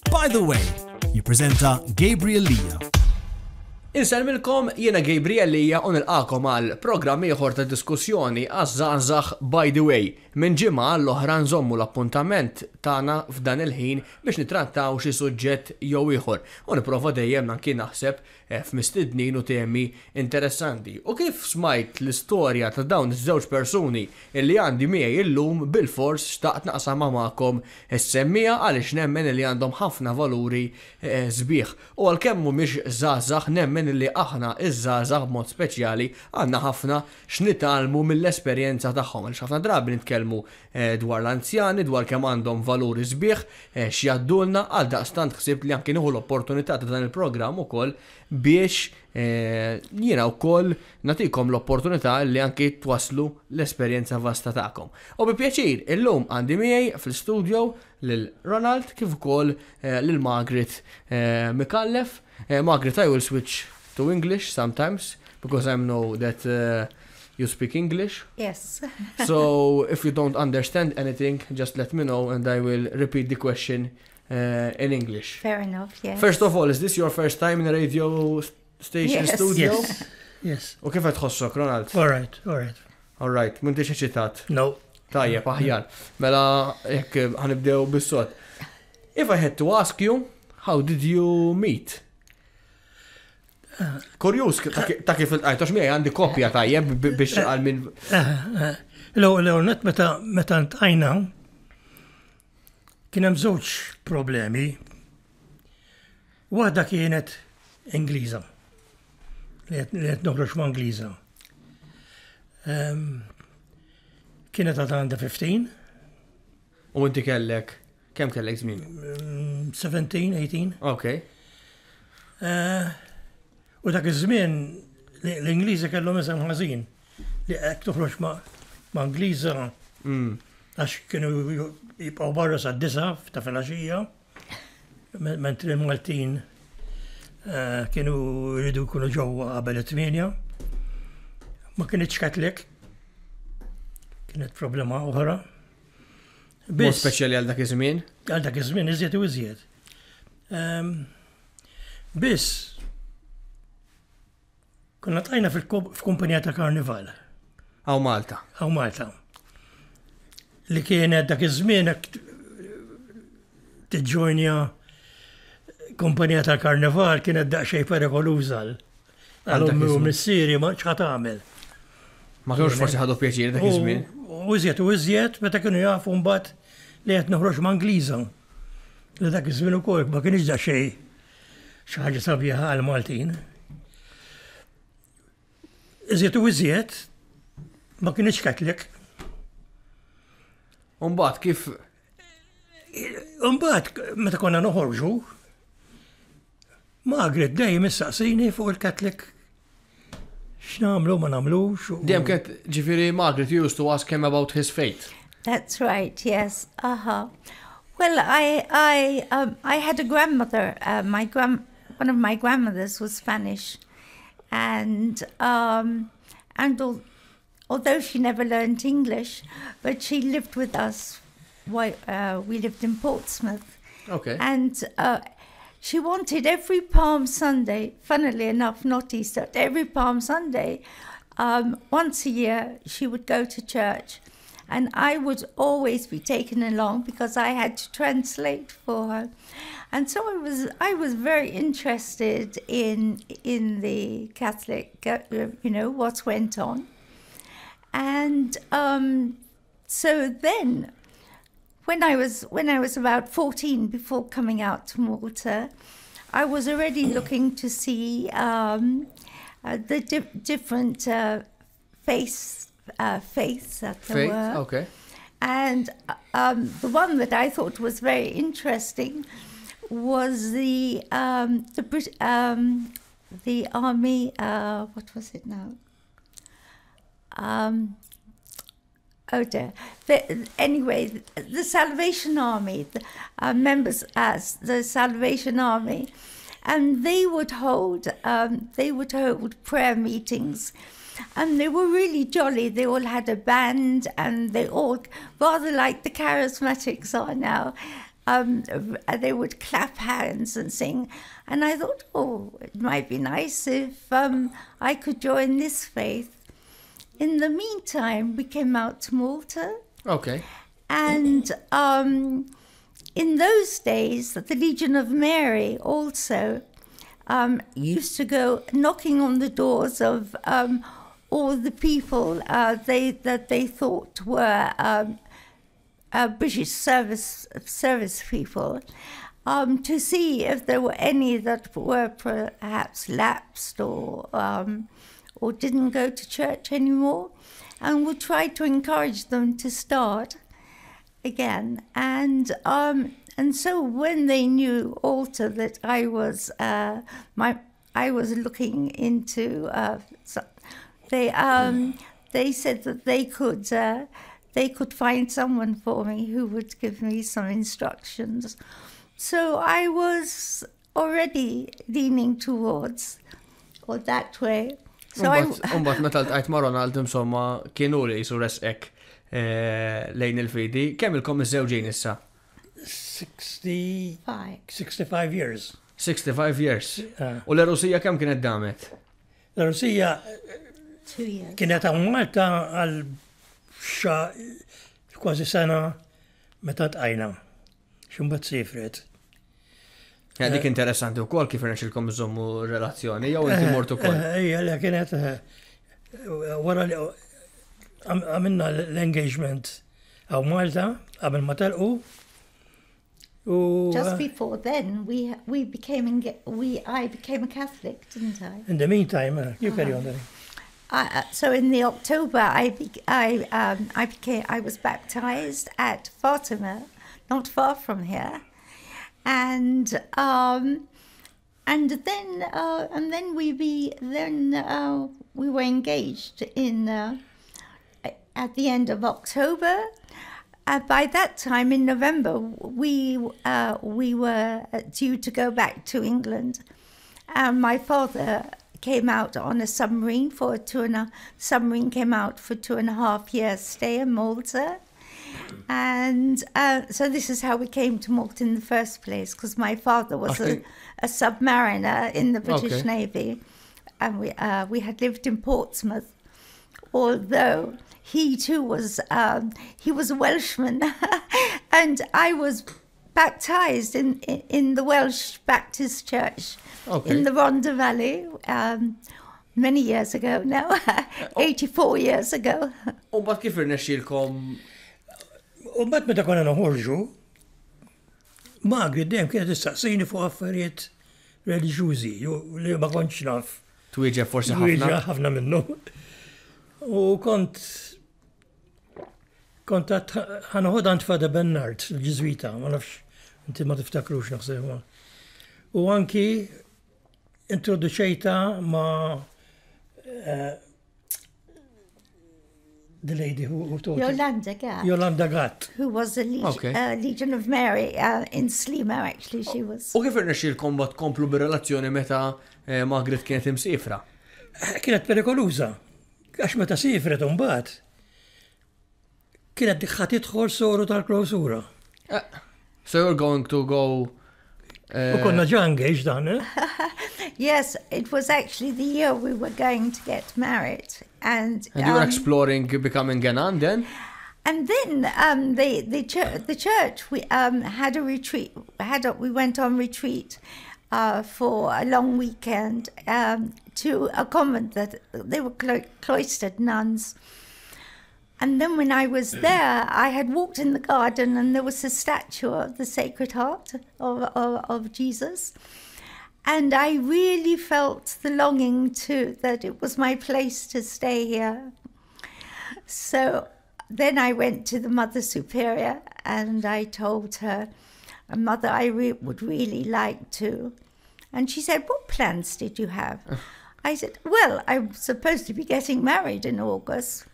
By the Way, jippreżenta Gabriel Lija. Insellmilkom, jiena Gabriel Lija u nilqagħkom għal programm ieħor ta' diskussjoni għaż-żgħażagħ By the Way. Minn ġimgħa għall-oħra nżommu l-appuntament tagħna f'dan il-ħin biex nittrattaw xi suġġett jew ieħor u nipprova dejjem anki naħseb f'mistednin u temi interessanti. U kif smajt l-istorja ta' dawn iż-żewġ persuni illi għandi miegħi illum bilfors xtaqt naqsamha magħkom is-semmiegħa għaliex nemmen illi għandhom ħafna valuri sbieħ. U għalkemm mhumiex żgħażagħ nemmen illi aħna ż-żgħażagħ b'mod speċjali għandna ħafna x'nitgħallmu mill-esperjenza tagħhom għaliex ħafna drabi nitkellmu dwar l-anzjani, dwar kemm għandhom valuri sbieħ x'jgħaddulna, għaldaqstant ħsibt li anki nieħu l-opportunità ta' dan il-programm ukoll biex jiena wkoll nagħtikom l-opportunità li anki twasslu l-esperjenza vasta tagħkom. U bi pjaċir illum għandi miegħi fl-istudio lil Ronald kif ukoll lil Margaret Micallef. Margaret, I will switch to English sometimes because I know that you speak English. Yes. So if you don't understand anything, just let me know and I will repeat the question in English. Fair enough, yes. First of all, is this your first time in a radio station Yes. studio? Yes. Yes. U kif qed tħossok, Ronald? All right, all right. All right, m'intix eċitat. No. Tajjeb, aħjar. Mela, jekk ħa nibdew bis-sod. If I had to ask you, how did you meet? Kurjuż ta' kif iltqajt, għax miegħi għandi kopja tajjeb biex għal min. L-ewwel nett meta ltqajna kien hemm żewġ problemi. Waħda kienet Ingliża. Li qed noħroġ ma' Ingliża. Kienet għadha għandha 15. U inti kellek, kemm kellek żmien? 17, 18. Ok. U dak iż-żmien l-Ingliżi kellhom isem ħażin li hekk toħroġ ma' Ingliża għax kienu jibqgħu barra sad-9 ta' filgħaxija, mentri l-Maltin kienu jridu jkunu ġewwa qabel it-8. Ma kinitx Catholic, kienet problema oħra. Mod speċjali għal dak iż-żmien? Għal dak iż-żmien iżjed u iżjed. Biss konna ltqajna f'kumpanija ta' karnival. Hawn Malta. Hawn Malta. Li kienet dak iż-żmien hekk tiġġojnja kumpanija ta' karnival kienet daqsxejn perikoluża. Għal ommi u missieri ma x'ħa tagħmel. Ma kienux forsi ħadu pjaċir dak iż-żmien. U iżjed u iżjed meta kienu jafu mbagħad li qed noħroġ ma' Ingliża. Li dak iż-żmien ukoll ma kienx daqsxejn xi ħaġa sabiħa għal Maltin. Iżjed u iżjed ma kienx Catholic. U mbagħad kif Mbagħad meta konna noħorġu, Margaret dejjem issaqsini fuq il-Catholic x'nagħmlu ma nagħmlux. Dejjem kienet ġifieri Margaret you used to ask him about his faith. That's right, yes. Well, I had a grandmother. One of my grandmothers was Spanish, and although she never learned English, but she lived with us. While we lived in Portsmouth. And she wanted every Palm Sunday, funnily enough, not Easter, every Palm Sunday, once a year, she would go to church. And I would always be taken along because I had to translate for her. And so I was very interested in the Catholic, what went on. And so then, when I was about 14, before coming out to Malta, I was already looking to see the different faiths that there Faith? were. And the one that I thought was very interesting was the army. What was it now? Oh dear. Anyway, the Salvation Army, the members as the Salvation Army, and they would hold prayer meetings. And they were really jolly. They all had a band, and they all, rather like the charismatics are now. They would clap hands and sing. And I thought, oh, it might be nice if I could join this faith. In the meantime, we came out to Malta. And in those days, the Legion of Mary also used to go knocking on the doors of all the people that they thought were British service people, to see if there were any that were perhaps lapsed or didn't go to church anymore, and would try to encourage them to start again. And so when they knew also that I was looking into, so they said that they could find someone for me who would give me some instructions. So I was already leaning towards or that way. So I Umbagħad meta ltqajt ma' Ronald, insomma, kienu li jisu resqek lejn il-fidi. Kemm ilkom iż-żewġin issa? 60, Five. 65 years. 65 years. Ah. U l-għerusija kemm kienet damet? L-għerusija 2 years. Kienet hawn Malta għal xa kważi sena meta ltqajna. Imbagħad siefret. Ja, dik interessanti wkoll kif irnexxilkom iżommu relazzjoni, jew inti mort ukoll. Ejja, le kienet wara li għamilna l-engagement hawn Malta qabel ma telqu. U Just before then, we became we I became a Catholic, didn't I? In the meantime, you carry on then. So in the October, I be, I became I was baptized at Fatima, not far from here, and then we be then we were engaged in at the end of October. By that time in November, we were due to go back to England. And my father came out on a submarine for two and a submarine came out for 2.5 years stay in Malta. And so this is how we came to Malta in the first place, because my father was a submariner in the British Navy, and we had lived in Portsmouth, although he too was he was a Welshman, and I was baptized in the Welsh Baptist Church in the Rhondda Valley many years ago now, 84 years ago. U mbagħad kif irnexxilkom U mbagħad meta konna noħorġu, Margaret dejjem kienet tistaqsini fuq affarijiet reliġjużi li ma kontx naf. Twieġeb forsi ħafna ħafna? Ħafna minnu. U kont ħa noħodha għand Father Bernard, il-Ġiżwita, ma nafx, inti ma tiftakrux naħseb. U anki introduċejtha ma' the lady who taught it. Yolanda Gatt, Yolanda Gatt. who was a Legion of Mary in Sliema, actually, she was. U kif irnexxilkom mbagħad tkomplu bir-relazzjoni meta Margaret kienet imsifra? Kienet perikoluża. Għax meta sifret mbagħad kienet ħa tidħol soru tal-klawsura. So you're going to go U konna ġa engaged dan, eh? Yes, it was actually the year we were going to get married. And, And you were exploring becoming a nun then? And then the church, we had a retreat. We went on retreat for a long weekend to a convent that they were cloistered nuns. And then when I was there, I had walked in the garden and there was a statue of the Sacred Heart of Jesus. And I really felt the longing to that it was my place to stay here. So then I went to the Mother Superior and I told her, "Mother, I would really like to." And she said, "What plans did you have?" I said, "Well, I'm supposed to be getting married in August."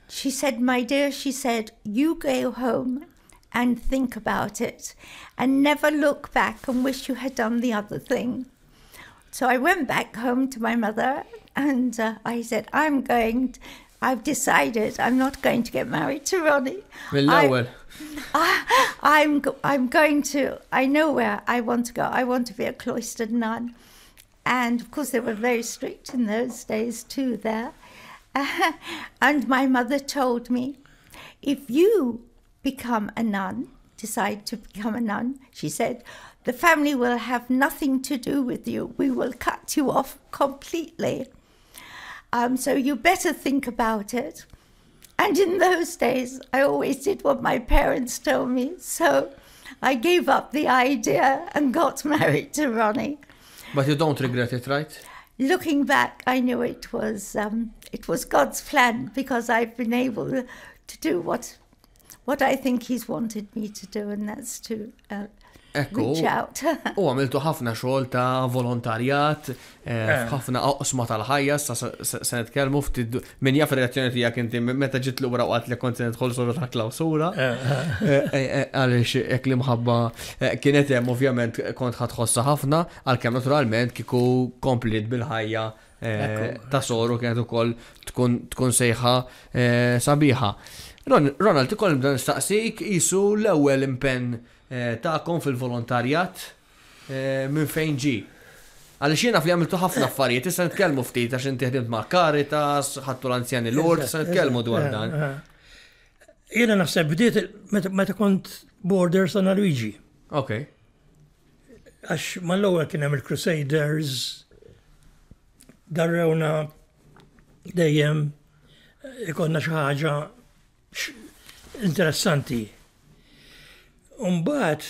She said, "My dear," she said, "you go home and think about it and never look back and wish you had done the other thing." So I went back home to my mother and I said, "I'm going, I've decided I'm not going to get married to Ronnie. Mill-ewwel. I, I'm, I'm going to, I know where I want to go. I want to be a cloistered nun. And of course, they were very strict in those days too there. and my mother told me, if you become a nun, decide to become a nun, she said, the family will have nothing to do with you. We will cut you off completely. Um, so you better think about it. And in those days, I always did what my parents told me. So I gave up the idea and got married to Ronnie. But you don't regret it, right? Looking back, I knew it was um, it was God's plan because I've been able to do what what I think He's wanted me to do, and that's to uh, Ekku, reach out. u għamiltu ħafna xogħol ta' volontarjat, eh, eh. f'ħafna oqsma tal-ħajja, sa se nitkellmu ftit min jaf ir-reazzjoni tiegħek inti meta ġiet lura u qatt li kont se nidħol sura ta' klawsura. Eh, għaliex hekk li mħabba kienet hemm ovvjament kont ħadħossa ħafna, għalkemm naturalment kieku komplit bil-ħajja ta' soru kienet ukoll tkun sejħa sabiħa. Ronald, ikoll nibda nistaqsik qisu l-ewwel impenn tagħkom fil-volontarjat minn fejn ġie? Għaliex jiena naf li għamiltu ħafna affarijiet, issa nitkellmu ftit għax inti ħdimt ma' Caritas, ħadtu l-anzjani l-Lourdes, issa nitkellmu dwar dan. Jiena naħseb bdiet meta kont border San Luigi. Ok. Għax mal-ewwel kien hemm il-Crusaders, darrewna dejjem ikonna xi ħaġa interessanti. Umbagħad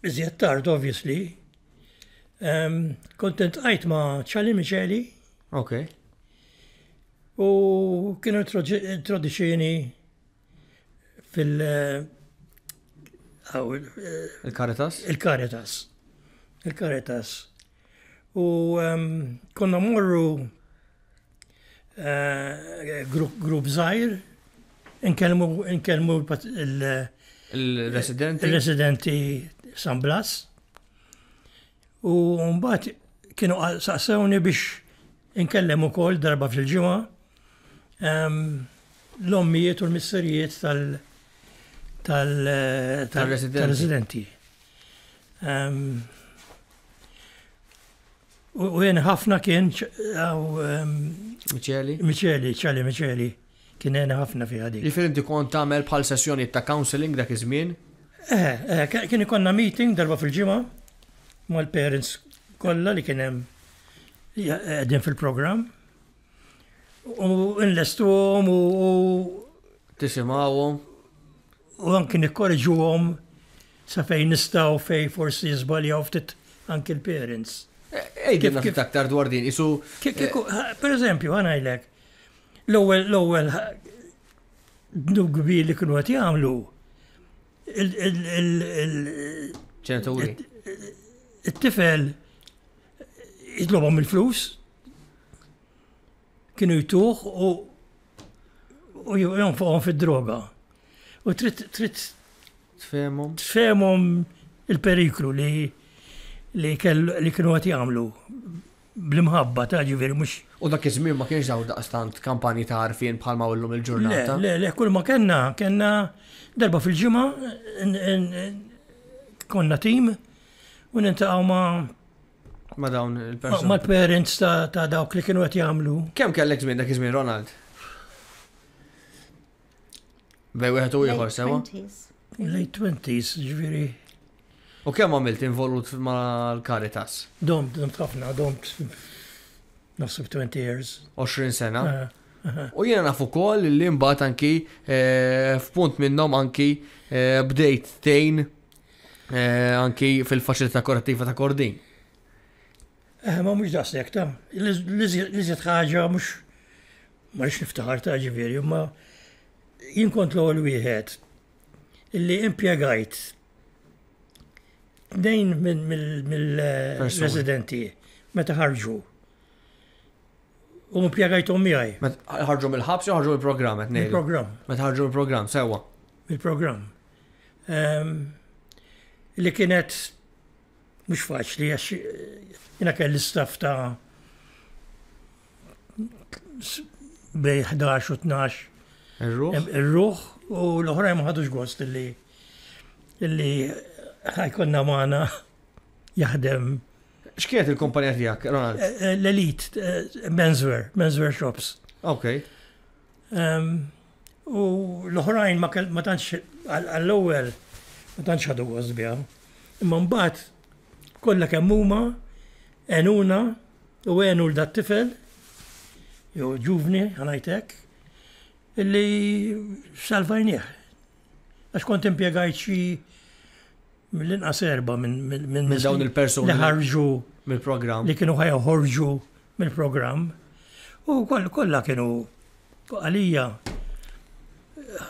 iżjed tard obviously, kont intqajt ma' Charlie Miceli. Ok. U kienu introduċini fil- Il-Caritas? Il-Caritas. Il-Caritas. U konna morru eh, grupp żgħir inkellmu inkellmu il-residenti il-residenti San Blas. U mbagħad kienu saqsewni biex inkellem ukoll darba fil-ġimgħa l-ommijiet u l-misserijiet tal-residenti. U jien ħafna kien Miċeli? Miċeli, ċali Miċeli. Kien għen ħafna fi dik. Jiġifieri inti kont tagħmel bħal sessjoni ta' counseling dak iż-żmien? Eh, eh, kien ikonna meeting darba fil-ġimgħa mal-parents kollha li kien hemm qegħdin fil-programm. U nlestuhom u tisimgħuhom. U anki nikkoreġuhom sa fejn nistgħu fejn forsi jiżbaljaw ftit anki l-parents. Ejdi ftit aktar dwar din, isu. Per eżempju, ħa ngħidlek, l-ewwel l-ewwel dnub kbir li kienu qed jagħmlu il-ġenituri. It-tifel jitlobhom il-flus, kienu jtuh u u jonfoqhom fid-droga. U trid trid tfehmhom tfehmhom il-periklu li li li kienu qed jagħmlu bl-imħabba ta' ġifieri mhux. U dak iż-żmien ma kienx hawn daqstant kampanji ta' għarfien bħalma hawn illum il-ġurnata. Le, le, kull ma kellna, kellna darba fil-ġimgħa konna tim u nintaqgħu ma' Ma' dawn il-persuni. Mal-parents ta' dawk li kienu qed jagħmlu. Kemm kellek żmien dak iż-żmien, Ronald? Bej wieħed u ieħor sewa? Late 20s, ġifieri. U kemm għamilt involut mal-Caritas? Domt, domt ħafna, domt naħseb 20 years. 20 sena. U jiena naf ukoll li mbagħad anki eh, f'punt minnhom anki eh, bdejt tgħin eh, anki fil-faċilità korrettiva ta' Kordin. Eh, ma mhux daqshekk ta' l-iżjed ħaġa mhux ma rridx niftaħar ta' ġifieri, imma jien kont l-ewwel wieħed illi impjegajt tnejn mill-residenti meta ħarġu. U impjegajthom miegħi. Meta ħarġu mill-ħabs jew ħarġu mill-programm qed ngħidu? Mill-programm. Meta ħarġu mill-programm, sewwa. Mill-programm. Ehm, li kienet mhux faċli għax jiena kelli staff ta' bejn 11 u 12 Ir-ruħ? Ir-ruħ u l-oħrajn ma ħadux gost illi illi ħa jkollna magħna jaħdem. X'kienet il-kumpanija tiegħek, Ronald? Eh, eh, L-Elite, eh, menswear, menswear shops. Ok. U l-oħrajn ma tantx għall-ewwel ma tantx ħadu gost biha. Imma mbagħad kollha kemm huma għenuna u għenu l dat-tifel jew ġuvni ħa ngħid hekk illi salvajnieh. Għax kont impjegajt xi mill-inqas erba' minn dawn il-persuni li ħarġu mill-programm. Li kienu ħa joħorġu mill-programm. U kollha kienu għalija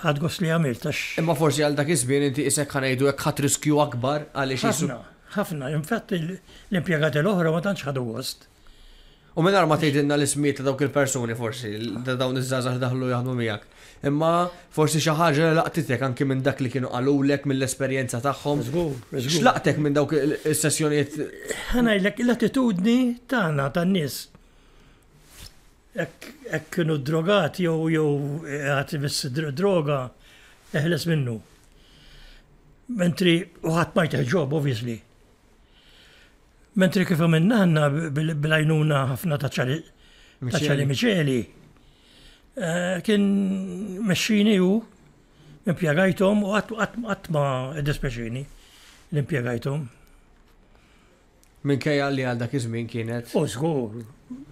ħadt gost li għamilt għax. Imma forsi għal dak iż-żmien inti isek ħa ngħidu hekk ħadt riskju akbar għaliex Ħafna, ħafna. Infatti l-impjegati l-oħra ma tantx ħadu gost. U mingħajr ma tgħidilna l-ismijiet ta' dawk il-persuni forsi, ta' dawn iż-żgħażagħ li daħlu jaħdmu miegħek. Imma forsi xi ħaġa li laqtitek anki minn dak li kienu qalulek mill-esperjenza tagħhom. Żgur, żgur. X'laqtek minn dawk is-sessjonijiet? Ħa ngħidlek l-attitudni tagħna tan-nies. Hekk kienu ddrogati jew jew qiegħed imiss droga eħles minnu. Mentri u ħadd ma jtih job obviously. Mentri kif għamilna aħna bil-għajnuna ħafna ta' Ċali Miċeli, eh, kien mexxini u impjegajthom u qatt ma ddispeċini li impjegajthom. Minkejja li għal dak iż-żmien kienet. U żgur,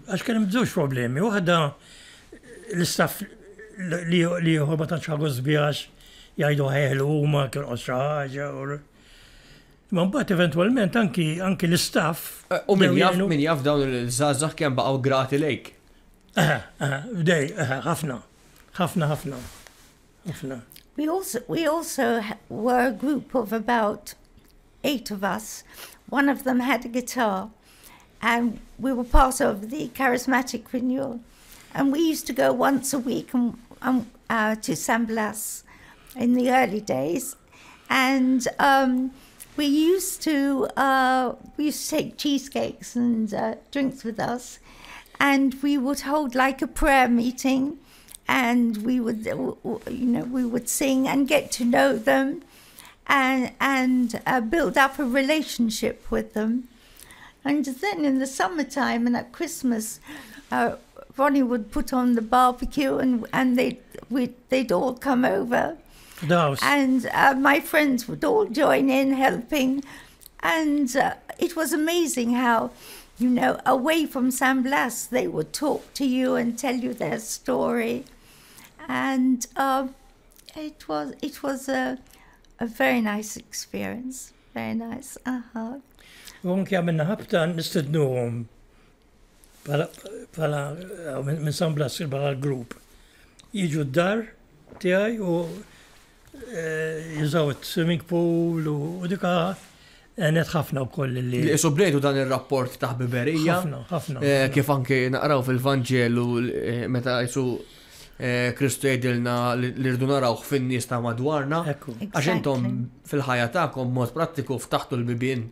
għax kien hemm żewġ problemi. Waħda l-istaff li ieħor ma tantx ħa gost biha għax jgħidu ħeħlu huma kien xi ħaġa. Imma mbagħad eventwalment anki anki l-istaff. Eh, u min jaf min jaf dawn il-żgħażagħ kemm baqgħu grati lejk. Eh, eh, bdej, ħafna, ħafna, ħafna, ħafna. We also, we also were a group of about eight of us. One of them had a guitar, and we were part of the Charismatic Renewal. And we used to go once a week and, and to San Blas in the early days. And we used to we used to take cheesecakes and drinks with us, and we would hold like a prayer meeting, and we would you know we would sing and get to know them, and and build up a relationship with them. And then in the summertime and at Christmas, Ronnie would put on the barbecue and and they'd we'd, they'd all come over. The And my friends would all join in helping. And it was amazing how, you know, away from San Blas, they would talk to you and tell you their story. And it was, it was a, a very nice experience. Very nice. U anki għamilna ħabta nistednuhom bħala minn San Blas bħala l-grupp. Jiġu d-dar tiegħi u eh, jużaw it-swimming pool u dika għenet ħafna wkoll li. Li qisu bnejtu dan ir-rapport ta' ħbiberija. Ħafna, ħafna. Eh, kif anke naqraw fil-Vanġelu eh, meta jisu Kristu jgħidilna li rridu narawh fin-nies ta' madwarna. Għax intom fil-ħajja tagħkom mod prattiku ftaħtu l-bibien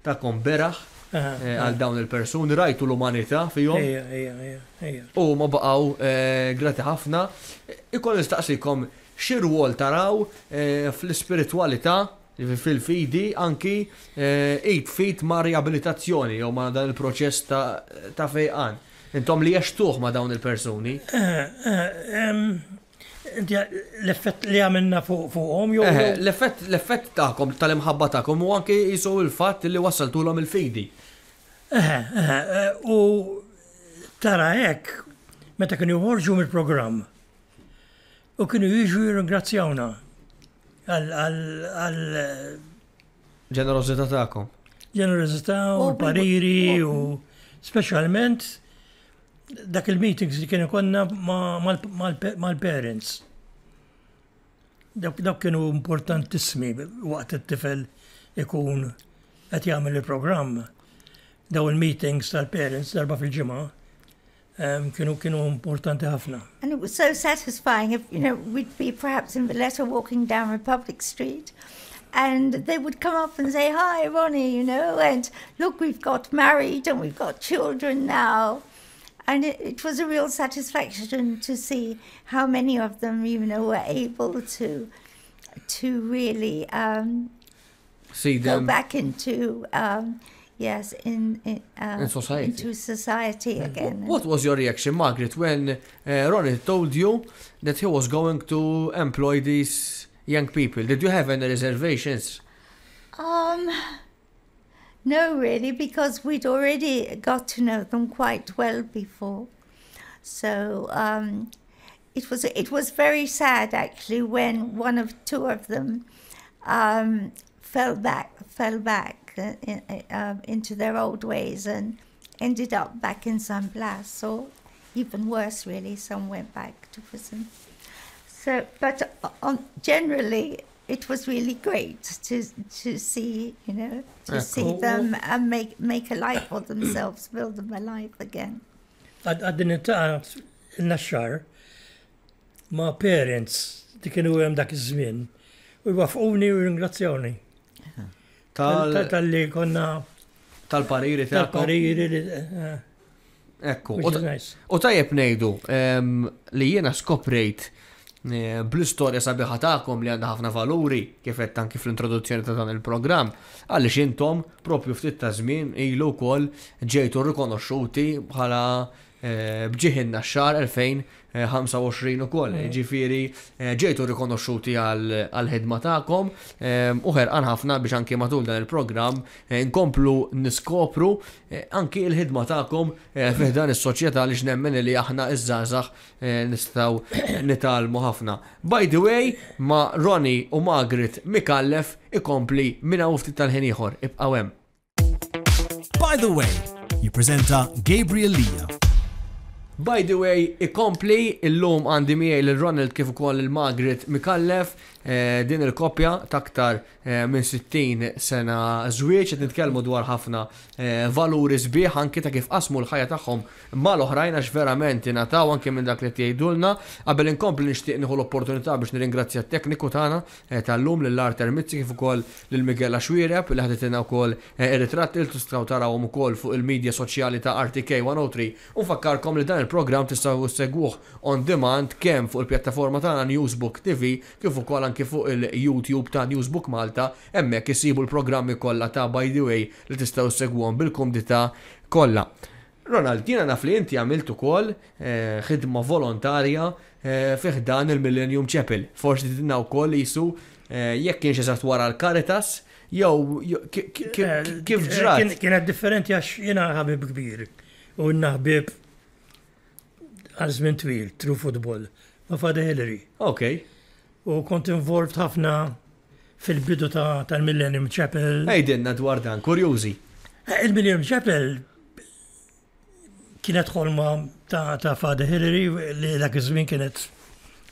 tagħkom beraħ eh, għal dawn il-persuni, rajtu l-umanità fihom. U ma baqgħu eh, grati ħafna. Ikoll nistaqsikom xi rwol taraw eh, fl-ispiritwalità fil-fidi anki id fit ma' riabilitazzjoni jew ma' dan il-proċess ta' fejqan. Intom li għextuh ma' dawn il-persuni. Inti l-effett li għamilna fuqhom jew. L-effett l-effett tagħkom tal-imħabba tagħkom u anki jisu l-fatt li wassaltulhom il-fidi. Eħe, eħe, u tara hekk meta kienu joħorġu mill-programm u kienu jiġu jirringrazzjawna għal ġenerożità tagħkom. Ġenerożità u pariri u speċjalment dak il-meetings li kienu konna mal-parents. Dawk kienu importantissimi waqt it-tifel ikun qed jagħmel il-programm. Daw il-meetings tal-parents darba fil-ġimgħa kienu kienu importanti ħafna. And it was so satisfying if, you know, we'd be perhaps in Valletta walking down Republic Street and they would come up and say, hi, Ronnie, you know, and look, we've got married and we've got children now. And it, it was a real satisfaction to see how many of them, you know, were able to to really um, See go them back into um, yes, in in, uh, In society. into society again. What was your reaction, Margaret, when uh, Ronnie told you that he was going to employ these young people? Did you have any reservations? Um, no, really, because we'd already got to know them quite well before. So um, it was it was very sad actually when one of two of them um, fell back fell back uh, in, uh, into their old ways and ended up back in San Blas, or even worse, really, some went back to prison. So, but on, generally, it was really great to to see, you know, to Yeah, see cool. them and make make a life for themselves, build them a life again. Għad din ta' il-naxxar ma' parents li kienu hemm dak iż-żmien u jwafquni u ringrazzjawni. Tal- Tal-li konna Tal-pariri tagħkom. tal-pariri li. eh, Ekku. Which U is ta- nice. U tajjeb ngħidu em, li jiena skoprejt eh, bl-istorja sabiħa tagħkom li għandha ħafna valuri kif qed anki fl-introduzzjoni ta' dan il-programm għaliex intom propju ftit ta' żmien ilu wkoll ġejtu rikonoxxuti bħala eh, bġieħ in-naxxar 2025 ukoll. Ġifieri eh, ġejtu rikonoxxuti għall-ħidma tagħkom em, u ħerqan ħafna biex anki matul dan il-programm eh, nkomplu niskopru eh, anki il-ħidma tagħkom eh, fih dan is-soċjetà li x'nemmen li aħna iż-żgħażagħ eh, nistgħu nitgħallmu ħafna. By the way, ma' Ronnie u Margaret Mikallef ikompli minn hawn ftit tal-ħin ieħor. Ibqgħu hemm. By the way, your presenter Gabriel Leah. By the way, ikompli illum għandi miegħi lil Ronald kif ukoll il Margaret Mikallef eh, din il-koppja t'aktar eh, minn 60 sena żwieġ qed nitkellmu dwar ħafna eh, valuri sbieħ anki ta' kif qasmu l-ħajja tagħhom mal-oħrajn għax verament ingħataw anke minn dak li tgħidulna. Qabel inkompli nixtieq nieħu l-opportunità biex nirringrazzja t-tekniku tagħna eh, tal-lum lil Arter Mizzi kif ukoll lil Miguel Axwireb li ħaditilna wkoll eh, ir-ritratti li tistgħu tarawhom ukoll fuq il-medja soċjali ta' RTK 103 u nfakkarkom li dan il-programm tistgħu segwuh on demand kemm fuq il-pjattaforma tagħna Newsbook TV kif ukoll anke fuq il-YouTube ta' Newsbook Malta hemmhekk isibu l-programmi kollha ta' By the Way li tistgħu segwuhom bil-kumdità kollha. Ronald, jiena naf li inti għamilt ukoll eh, ħidma volontarja eh, fih dan il-Millennium Chapel. Forsi tidna wkoll jisu eh, jekk kienx eżatt wara l-Caritas jew jew- ki- ki- ki- kif Eh, ġrat. kien- Kienet differenti għax jiena ħabib kbir u naħbib għal żmien twil, true football, ma' Father Hillary. Ok. U kont involved ħafna fil-bidu ta' tal-Millennium Chapel. Ejdinna dwar dan, kurjużi. Eh, Il-Millennium Chapel kienet ħolma ta', ta Father Hillary li dak iż-żmien kienet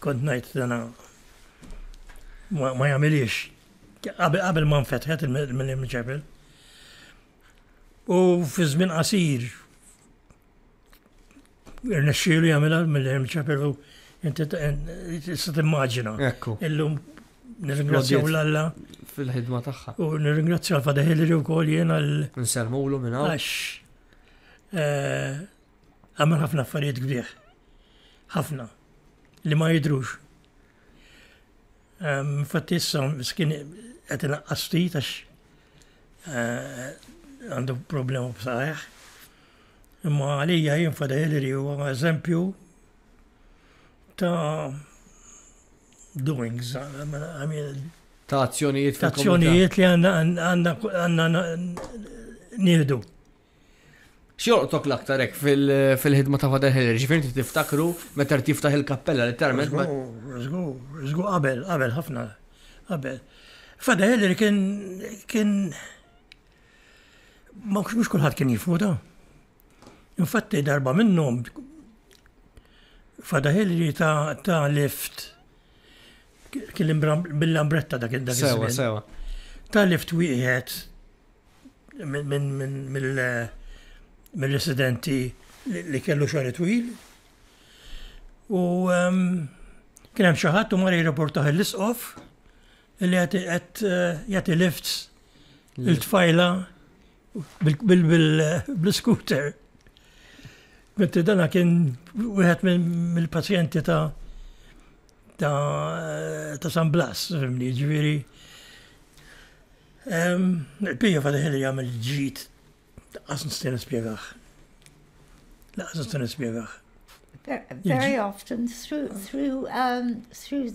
kont ngħid dana ma, ma jagħmilix qabel qabel ma nfetħet il-Millennium Chapel. U fi żmien qasir irnexxielu jagħmilha l-Millennium Chapel u inti tista' timmaġina. Ekku, Illum nirringrazzjaw l-Alla fil-ħidma tagħha. u nirringrazzjaw l-Father Hillary wkoll jien għal Nsellmulu minn hawn. Għax eh, għamel ħafna affarijiet kbieħ. Ħafna. Li ma jidrux. Ehm, Infatti issa miskin qed inaqqas ftit għax eh, għandu problema b'saħħ. Imma għalija jien Father Hillary huwa eżempju ta' doings, I mean, Ta' azzjonijiet ta' fil-komunità. azzjonijiet li għandna għandna għandna nieħdu. X'jolqtok l-aktar hekk fil- fil-ħidma ta' Father Hillary? Ġifieri inti tiftakru meta tiftaħ il-kappella letteralment ma- Żgur, żgur, qabel, qabel, ħafna, qabel. Father Hillary kien, kien, ma mhux kulħadd kien jifmu da. Infatti darba minnhom Father Hillary ta' ta' lift kien imbram- bil-lambretta dak dak Sewa, iż-żmien. sewa. Ta' lift wieħed minn min, min, mill- mill-residenti li li kellu xahar twil. U ehm, kien hemm xi ħadd u mar jirrapportah l-isqof li qed qed, eh, jagħti lifts il-tfajla bil-scooter. Mentri dana kien wieħed mill-pazjenti ta' ta' ta' San Blas, fimni, ġifieri. Il-pija Father Hillary jagħmel ġid, lanqas nista' nispjegah. Lanqas nista' nispjegah. Very often through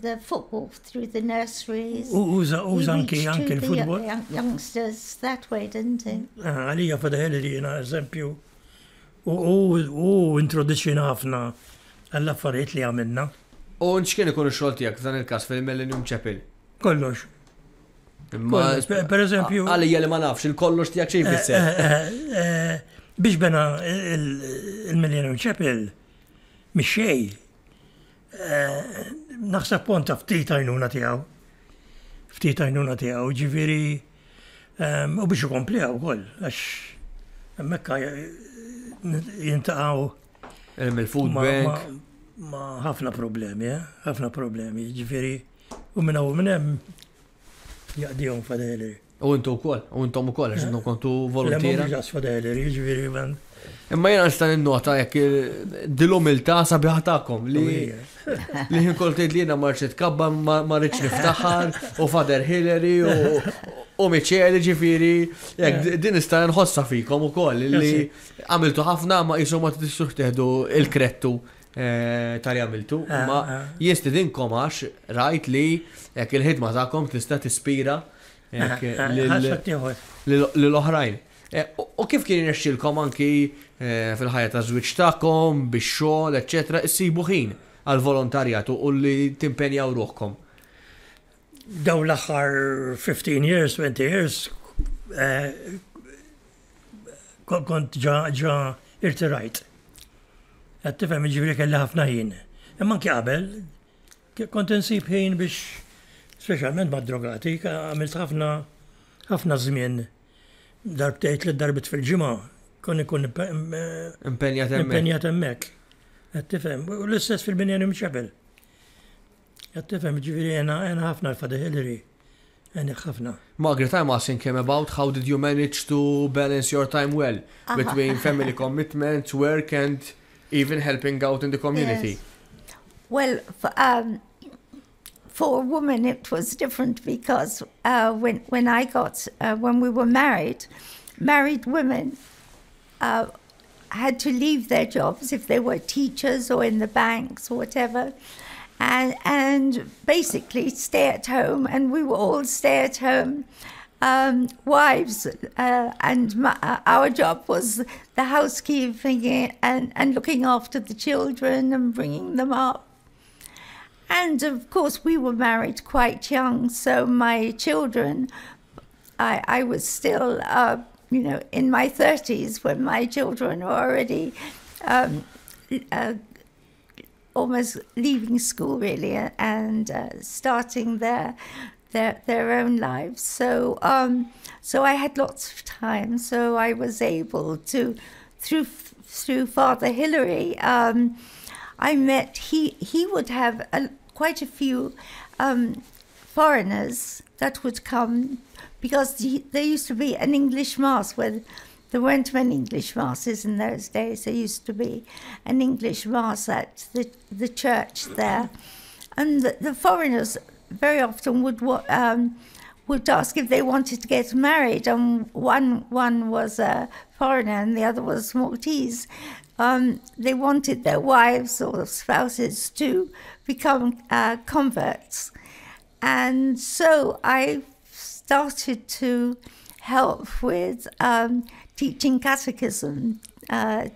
the football, through the nurseries. U uża anki l-futbol. Youngsters that way, didn't he? Ah, għalija Father Hillary jiena eżempju u introduċina ħafna għall-affarijiet li għamilna. U x'kien ikun ix-xogħol tiegħek f'dan il-każ fil-Millennium Chapel? Kollox. Imma Per eżempju, għalija li ma nafx il-kollox tiegħek xi jfisser. Biex bena il-Millennium Chapel, mhix xejn, naħseb konta ftit għajnuna tiegħu. Ftit għajnuna tiegħu, ġifieri, u biex ikompli wkoll, għax hemmhekk jiltaqgħu Il-food bank. Ma' ħafna problemi, eh? Ħafna problemi, ġifieri, u minn hawn minn hemm jaqdihom Father Hillary. U intu wkoll, u intom ukoll, għax intom kontu volontiera. Le, mhux Father Hillary, ġifieri, man. Imma jena nista' ninnota jekk dil-umiltà sabiħa tagħkom li ħin kol tgħid li jiena ma rridx nitkabbar, ma rridx niftaħar u Father Hillary u Michele, ġifieri, jekk din nista' nħossa fikom ukoll li għamiltu ħafna ma qisu ma tistux teħdu il-krettu tal għamiltu. Ma jistidinkom għax rajt li jekk il-ħidma tagħkom tista' tispira l-oħrajn. U kif kien jirnexxilkom anki fil-ħajja ta' żwieġ tagħkom, bix-xogħol, eċċetera, issibu ħin għal volontarjat u li timpenjaw ruħkom? Daw l-aħħar 15 years, 20 years, kont ġa irtirajt. Qed tifhem, ġifieri kelli ħafna ħin. Imma anki qabel, kont insib ħin biex, speċjalment ma' drogati, għamilt ħafna ħafna żmien darbtejn tliet darbiet fil-ġimgħa kon ikun impenjat hemmhekk. Impenjat hemmhekk. Qed tifhem, u l-istess fil-Millennium Chapel. Qed tifhem, ġifieri jena ħafna l-Father Hillary. Jena ħafna. Margaret, I'm asking him about how did you manage to balance your time well between family commitments, work and even helping out in the community? Yes. Well, for a woman it was different because when we were married, married women had to leave their jobs if they were teachers or in the banks or whatever, and basically stay at home, and we were all stay at home wives, and our job was the housekeeping and looking after the children and bringing them up. And of course, we were married quite young, so my children, I was still in my 30s when my children were already almost leaving school, really, and starting their own lives. So I had lots of time. So I was able to, through Father Hillary, I met, he would have quite a few foreigners that would come because there used to be an English mass where there weren't many English masses in those days. There used to be an English mass at the church there. And the foreigners very often would ask if they wanted to get married, and one was a foreigner and the other was Maltese. They wanted their wives or spouses to become converts. And so I started to help with teaching catechism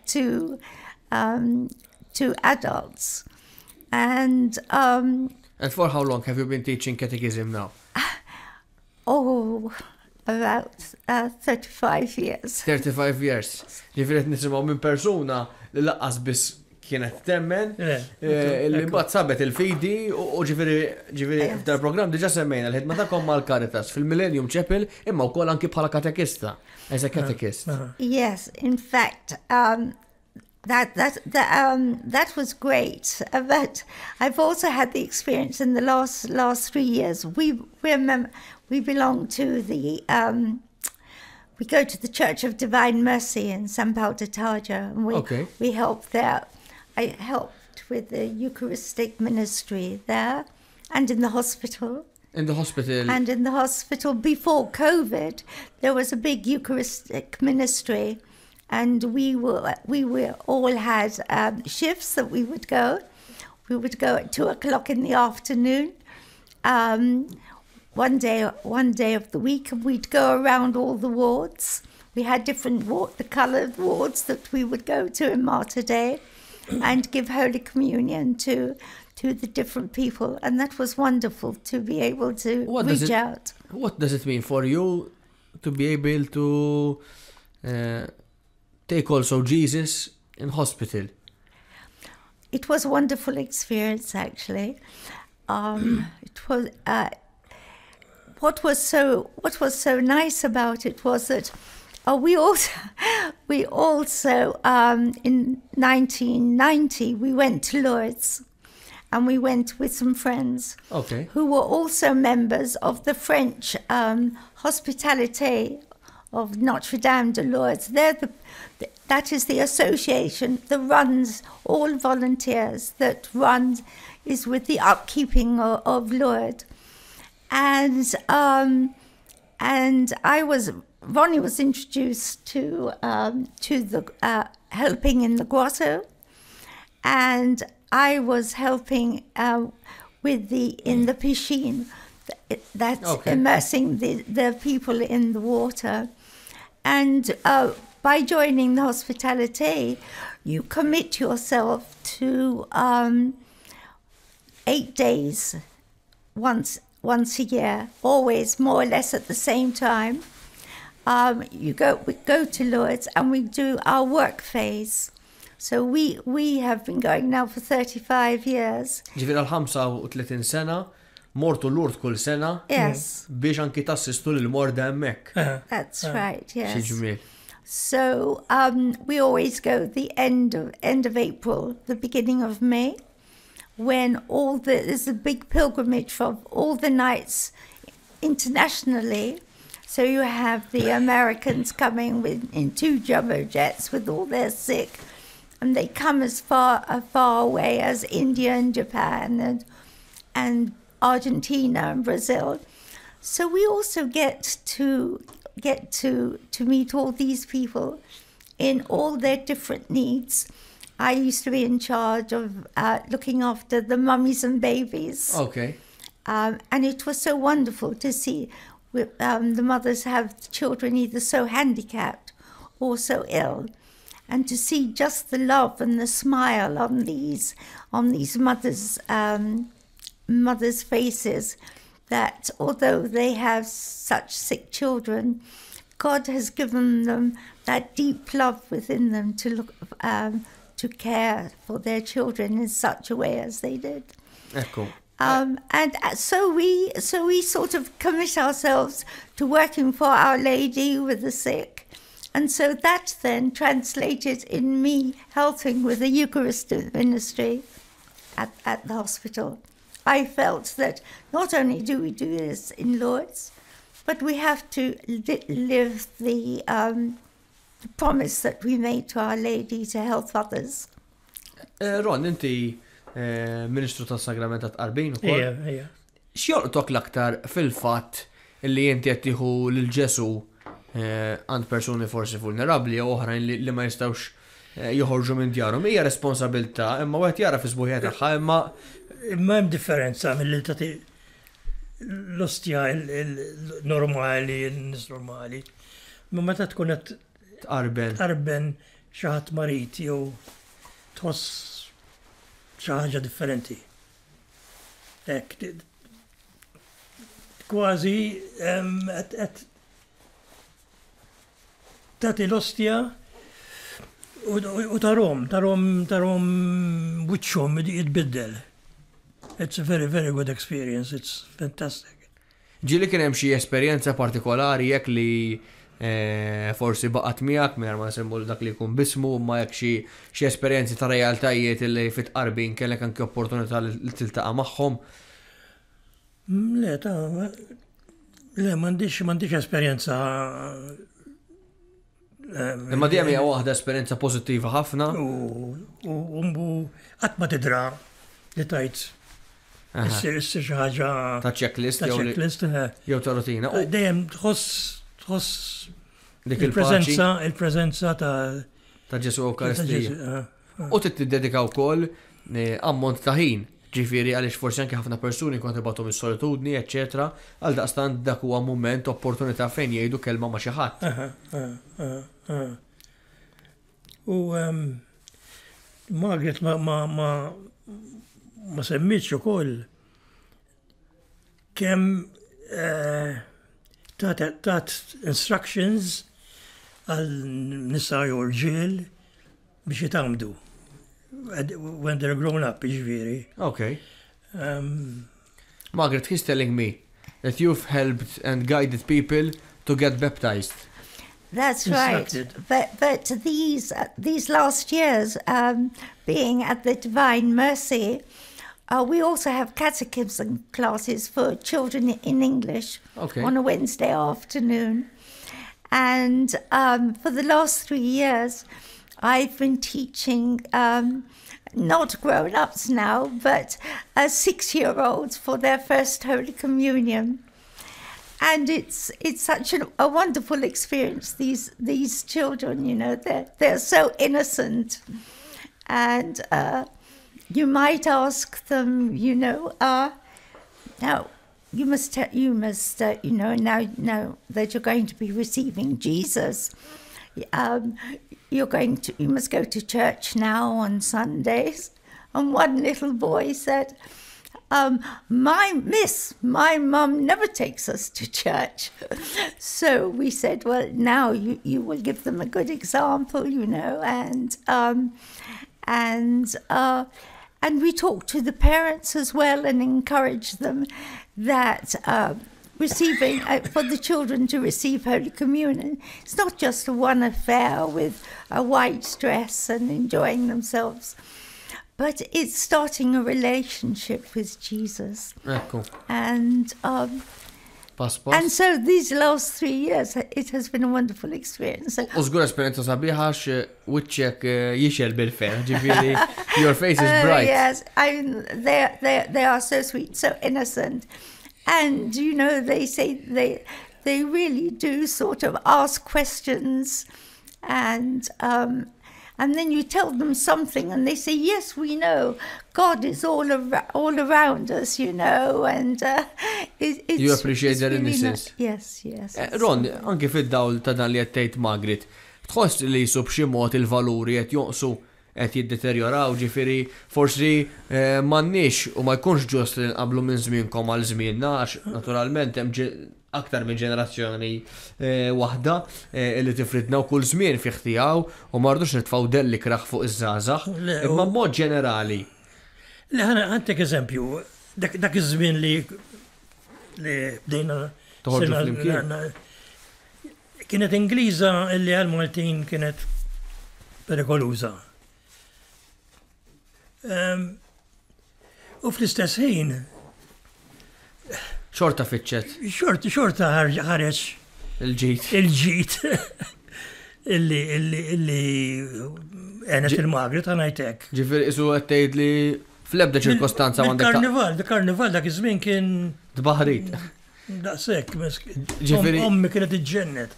to adults. And And for how long have you been teaching catechism now? Oh, about 35 years. 35 years. Ġifieri qed nisimgħu minn persuna li lanqas biss kienet temmen, li mbagħad sabet il-fidi u ġifieri f'dal programm diġà semmejna l-ħidma tagħkom mal-Caritas fil-Millennium Chapel imma wkoll anki bħala katekista, as a catechist. Yes, in fact, that was great. But I've also had the experience in the last 3 years. We belong to the We go to the Church of Divine Mercy in San Paul de Targa, and we we help there. I helped with the Eucharistic ministry there, and in the hospital. In the hospital. And in the hospital before COVID, there was a big Eucharistic ministry, and we were all had shifts that we would go. We would go at 2 o'clock in the afternoon, one day of the week, and we'd go around all the wards. We had different ward, the coloured wards that we would go to in Mater Dei, and give Holy Communion to the different people, and that was wonderful to be able to What does reach out. What does it mean for you to be able to take also Jesus in hospital? It was a wonderful experience, actually. It was what was so nice about it was that we also in 1990 we went to Lourdes, and we went with some friends who were also members of the French Hospitality of Notre Dame de Lourdes. That is the association that runs all volunteers, that runs, is with the upkeeping of Lourdes. And Ronnie was introduced to the helping in the grotto, and I was helping with the in the piscine, that's immersing the people in the water. And by joining the hospitality, you commit yourself to 8 days once a year, always more or less at the same time. We go to Lourdes and we do our work phase. So we have been going now for 35 years. Ġifieri għal 35 sena, mortu Lourdes kull sena biex anki tassistu l-morda hemmhekk. That's right. Xi Yes. ġmiel. So we always go the end of April, the beginning of May, when all the there's a big pilgrimage from all the knights internationally. So you have the Americans coming with in two jumbo jets with all their sick, and they come as far away as India and Japan and Argentina and Brazil. So we also get to meet all these people in all their different needs. I used to be in charge of looking after the mummies and babies. And it was so wonderful to see the mothers have children either so handicapped or so ill. And to see just the love and the smile on these mothers' faces, that although they have such sick children, God has given them that deep love within them to care for their children in such a way as they did. Ekku. And so we sort of commit ourselves to working for Our Lady with the sick, and so that then translated in me helping with the Eucharistic ministry at the hospital. I felt that not only do we do this in Lourdes, but we have to live the promise that we made to Our Lady to help others. Ron, inti Ministru tas-Sagrament tat-Tqarbin ukoll. Ija. X'jolqtok l-aktar fil-fatt li inti qed tieħu lil Ġesu għand persuni forsi vulnerabbli jew oħrajn li ma jistgħux joħorġu minn djarhom? Hija responsabilità, imma wieħed jara fi sbuħija tagħha, imma Imma hemm differenza mill-li tagħti l-ostja il-normali, il-nies normali. Ma meta tkun qed tqarben. Tqarben xi ħadd marid jew tħoss xi ħaġa differenti. Hekk, kważi qed tagħti l-ostja u tarahom wiċċhom jitbiddel. It's a very, very good experience. It's fantastic. Ġieli kien hemm xi esperjenza partikolari jekk li forsi baqgħet miegħek mingħajr ma nsemmu dak li jkun bismu, ma jekk xi esperjenzi ta' realtajiet li fit-tqarbin kellek anke opportunità li tiltaqa' magħhom? Le, ta' le, m'għandix esperjenza. Imma dejjem hija waħda esperjenza pożittiva ħafna. U qatt ma tidra li tajt issir issir xi ħaġa ta' checklist ta' checklist jew ta' rutina. Dejjem tħoss tħoss dik il-preżenza il-preżenza ta' ta' Ġesu Ewkaristija. U trid tiddedika wkoll eh, ammont ta' ħin, ġifieri għaliex forsi anke ħafna persuni kont ibatu mis-solitudni, eċċetera, għal daqstant dak huwa mument opportunità fejn jgħidu kelma ma' xi ħadd. U ehm, Margaret ma ma ma ma semmitx ukoll kemm eh, tat instructions għal nisa jew rġiel biex jitgħammdu when they're grown up, jiġifieri. Okay. Um, Margaret, he's telling me that you've helped and guided people to get baptized. That's right. But, but these, uh, these last years, um, being at the Divine Mercy, uh, we also have catechism classes for children in English okay. on a Wednesday afternoon. And um, for the last three years, I've been teaching um, not grown ups now, but uh, six year olds for their first Holy Communion. And it's it's such a, a wonderful experience. These these children, you know, they're they're so innocent, and uh, you might ask them, you know, uh, now you must you must uh, you know now now that you're going to be receiving Jesus, um, you're going to you must go to church now on Sundays. And one little boy said, um, my miss, my mum never takes us to church. so we said, well, now you, you will give them a good example, you know, and um, and uh, and we talk to the parents as well and encourage them that uh, receiving uh, for the children to receive Holy Communion. It's not just a one affair with a white dress and enjoying themselves, but it's starting a relationship with Jesus. Ekku. And um, Pass pass. And so these last three years, it has been a wonderful experience. U żgur esperjenza sabiħa għax eh, wiċċek eh, jixel bil-ferħ, ġifieri your face is oh, bright. Yes, I mean, they, they, they are so sweet, so innocent. And, you know, they say they, they really do sort of ask questions and, um, and then you tell them something and they say, yes, we know, God is all, ar all around us, you know, and uh, it, it's... You appreciate it's their really innocence. Yes, yes. Eh, Ron, anki fid-dawl ta' dan li qed tgħid Margaret, tħoss li jisu b'xi mod il-valuri qed jonqsu qed jiddeterjoraw, ġifieri forsi eh, m'għandniex u ma jkunx ġust li nqablu minn żmienkom għal żmienna għax naturalment hemm aktar minn ġenerazzjoni eh, waħda eh, li tifridna u kull żmien fih tiegħu u ma rridux nitfgħu delli kraħ fuq iż-żgħażagħ. Imma b'mod ġenerali. Le ħantek eżempju, dak iż-żmien li li bdejna toħorġu flimkien. Kienet Ingliża illi għal Maltin kienet perikoluża. Ehm, u fl-istess ħin. Xorta fitxet. Xorta, xorta ħareġ. Il-ġit. Il-ġit. Illi, illi, illi għenet il-magri ta' najtek. Ġifir, isu għettejt li fl-ebda ċirkostanza għandek. Karnival, karnival dak iż-żmien kien. Tbaħrit. Daqshekk, ġifieri. Ommi kienet iġġennet.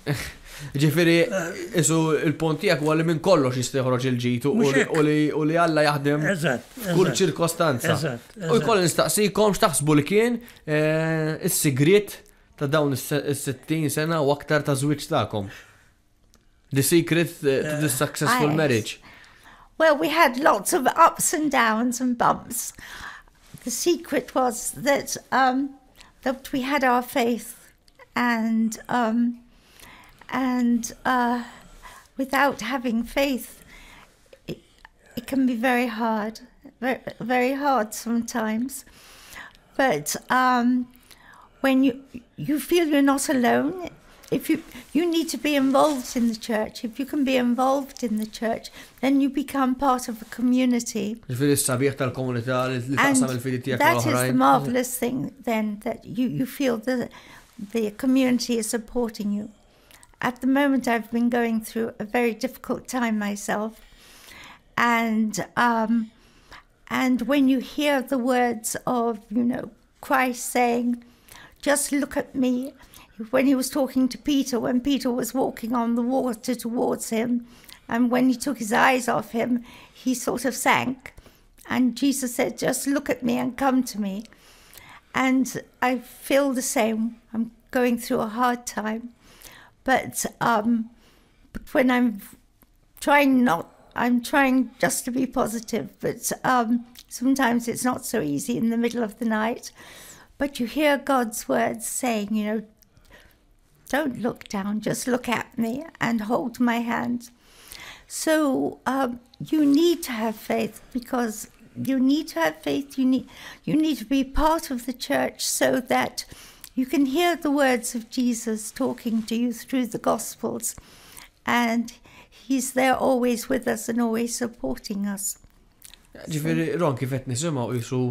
Ġifieri, isu il-punt tiegħek huwa li minn kollox jista' joħroġ il-ġid u li Alla jaħdem f'kull ċirkostanza. U jkolli nistaqsikom x'taħsbu li kien eh, is-sigriet ta' dawn is-60 sena u aktar ta' żwieġ tagħkom. The secret eh, to this successful marriage. Well, we had lots of ups and downs and bumps. The secret was that um, that we had our faith and um, and uh, without having faith, it, it can be very hard, very, very hard sometimes. But um, when you you feel you're not alone, if you you need to be involved in the church. If you can be involved in the church, then you become part of a community. Ġifieri s-sabiħ tal-komunità li taqsam il-fidi tiegħek That is the marvelous thing then that you you feel the the community is supporting you. At the moment, I've been going through a very difficult time myself. And um, and when you hear the words of, you know, Christ saying, just look at me, when he was talking to Peter, when Peter was walking on the water towards him, and when he took his eyes off him, he sort of sank. And Jesus said, Just look at me and come to me. And I feel the same. I'm going through a hard time. But, um, but when I'm trying not, I'm trying just to be positive, but um, sometimes it's not so easy in the middle of the night. But you hear God's words saying, you know, don't look down, just look at me and hold my hand. So um, you need to have faith because you need to have faith. You need, you need to be part of the church so that you can hear the words of Jesus talking to you through the Gospels. And he's there always with us and always supporting us. Ġifieri, Ron, kif qed nisimgħu qisu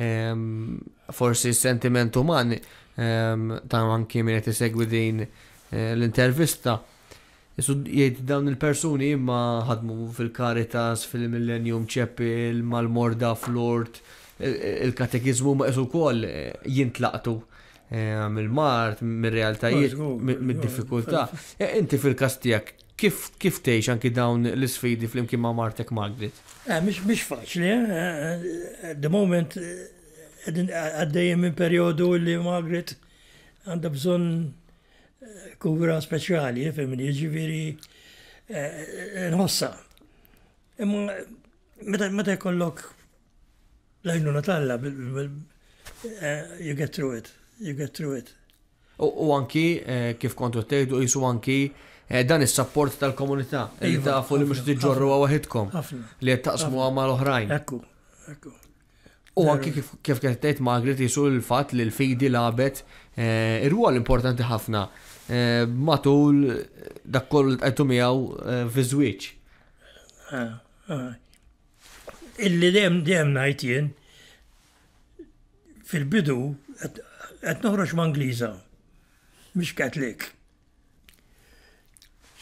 ehm, forsi sentiment uman ehm, ta' anki min qed isegwi din eh, l-intervista. Isu jgħid dawn il-persuni imma ħadmu fil-Caritas, fil-Millennium Chapel, mal-Morda fl-Ort, il-katekizmu ma isu wkoll eh, jintlaqtu eh, mill-mard, mir-realtajiet, mid-diffikultà. Inti fil-każ tiegħek Kif kif tgħix anki dawn l-isfidi flimkien ma' martek Margaret? Eh, mhix mhix faċli, eh? At the moment qegħdin għaddejjin minn perjodu li Margaret għandha bżonn eh, kura speċjali, fimni, jiġifieri eh, nħossha. Imma meta meta jkollok l-għajnuna t'Alla, you get through it, you get through it. U anki eh, kif kontu tgħidu qisu anki eh, dan is-sapport tal-komunità li iva, tafu li mhux tiġġorruha waħidkom li qed taqsmuha mal-oħrajn. Ekku, ekku. U anki kif kif kienet tgħid Margaret jisu l-fatt li l-fidi lagħbet eh, ir-rwol importanti ħafna matul dak kollu li tqajtu miegħu fi żwieġ. Ah, ah. Illi dejjem dejjem ngħid jien Fil-bidu qed noħroġ ma' Ingliża, mhix Catholic.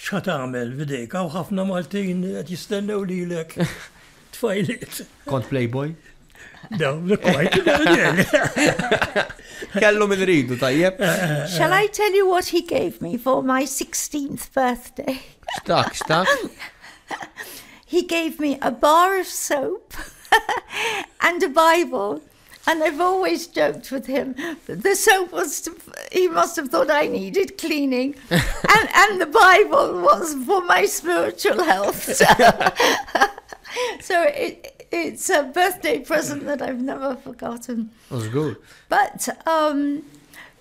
X'ħa tagħmel f'idejk? Hawn ħafna Maltin qed jistennew lilek. Tfajliet. Kont playboy? No, not quite. Kellu min ridu, tajjeb. Shall I tell you what he gave me for my 16th birthday? X'tak, x'tak? He gave me a bar of soap and a Bible. And I've always joked with him. The soap was, to, he must have thought I needed cleaning. and, and the Bible was for my spiritual health. so it, it's a birthday present that I've never forgotten. That's good. But, um,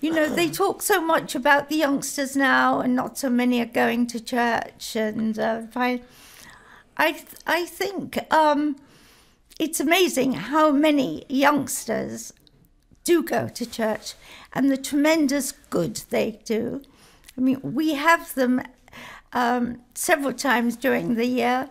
you know, they talk so much about the youngsters now and not so many are going to church. And uh, I, I, I think um, it's amazing how many youngsters do go to church and the tremendous good they do. I mean, we have them um, several times during the year.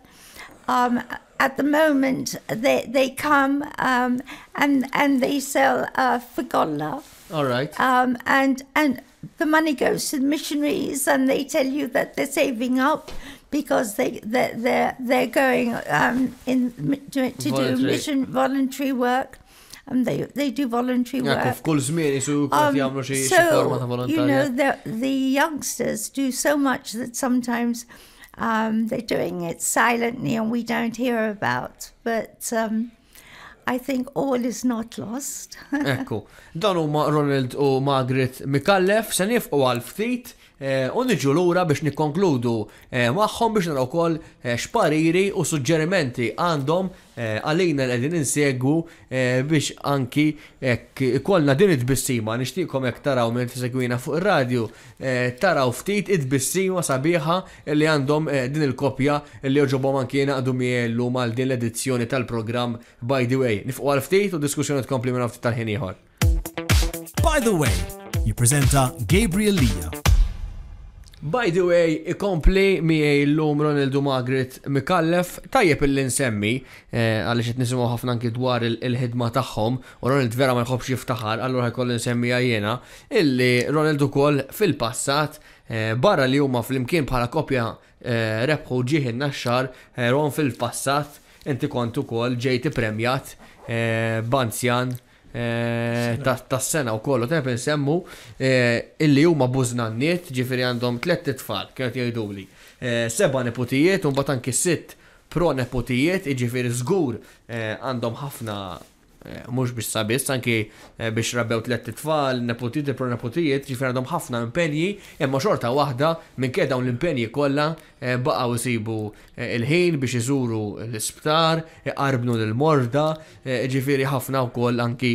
Um, at the moment, they, they come um, and, and they sell uh, figolla. All right. Um, and, and the money goes to the missionaries and they tell you that they're saving up because they, they're, they're, they're going um, in, to, to do mission voluntary work. And they, they do voluntary work. F'kull żmien jisu um, jagħmlu xi forma ta' volontarjat. You know, the, the youngsters do so much that sometimes um, they're doing it silently and we don't hear about. But um, I think all is not lost. Ekku, dan huma Ronald u Margaret Micallef se nifqu għal ftit eh, u niġu lura biex nikkonkludu eh, magħhom biex naraw ukoll eh, x'pariri u suġġerimenti għandhom għalina li qegħdin insegwu biex anki hekk ikollna din it-tbissima nixtieqkom hekk taraw minn tisegwina fuq ir-radju taraw ftit it-tbissima sabiħa li għandhom din il-koppja li jogħġobhom anki jingħaqdu miegħi llum għal din l-edizzjoni tal-programm By the Way. Nifqu għal ftit u d-diskussjoni tkompli minn hawn ftit tal-ħin ieħor. By the Way, jippreżenta Gabriel Lija. By the way, ikompli miegħi llum Ronald u Margaret Micallef. Tajjeb illi nsemmi, eh, għaliex qed nisimgħu ħafna anki dwar il-ħidma tagħhom, u Ronald vera ma jħobbx jiftaħar, allura ħajkolli nsemmiha jiena, illi Ronald ukoll fil-passat, eh, barra li huma flimkien bħala koppja eh, rebħu Ġieħ in-Naxxar, Ron fil-passat inti kont ukoll ġejt ippremjat b'anzjan Eh, tas-sena wkoll u tajb insemmu eh, illi huma bużnanniet, ġifieri għandhom tlett itfal, kienu jgħiduli. Eh, seba' nepotijiet u mbagħad anki sitt pronepotijiet, jiġifieri żgur għandhom ħafna mhux biex sabis, anki biex rabbew tlett itfal, nepotijiet, pronepotijiet, ġifieri għandhom ħafna impenji, imma xorta waħda minkejja dawn l-impenji kollha baqgħu jsibu il-ħin biex iżuru l-isptar, iqarbnu lill-morda, jiġifieri ħafna wkoll anki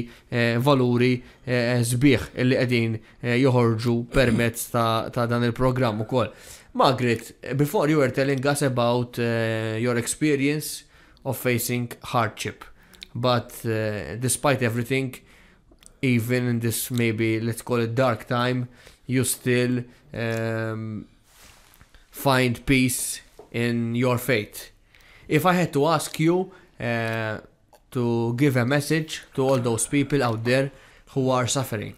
valuri sbieħ li qegħdin joħorġu permezz ta' dan il-programm ukoll. Margaret, before you were telling us about your experience of facing hardship, but despite everything, even in this maybe let's call it dark time, you still um, find peace in your faith. If I had to ask you uh, to give a message to all those people out there who are suffering.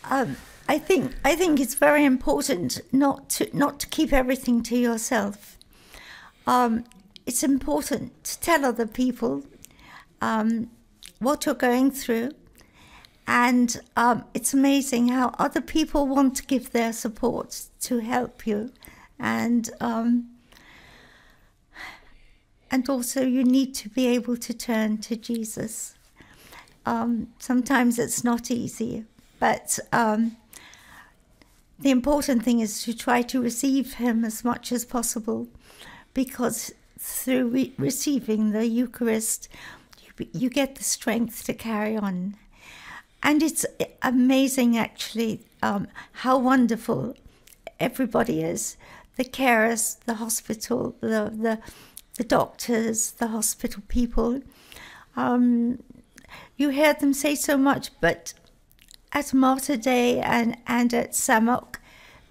Um, I think I think it's very important not to not to keep everything to yourself. Um, it's important to tell other people um, what you're going through, and um, it's amazing how other people want to give their support to help you, and um, and also you need to be able to turn to Jesus. Um, sometimes it's not easy, but um, the important thing is to try to receive him as much as possible because through re- receiving the Eucharist, you, you get the strength to carry on. And it's amazing, actually, um, how wonderful everybody is the carers, the hospital, the, the, the doctors, the hospital people. Um, you hear them say so much, but at Martyr Day and, and at Samok,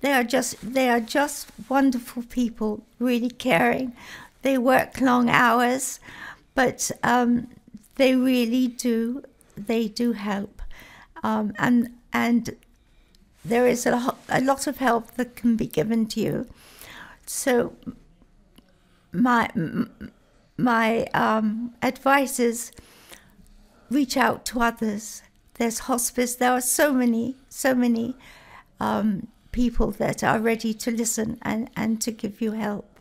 they are just they are just wonderful people, really caring. They work long hours, but um, they really do they do help, um, and and there is a, a lot of help that can be given to you. So my my um, advice is reach out to others. There's hospice. There are so many, so many um, people that are ready to listen and, and to give you help.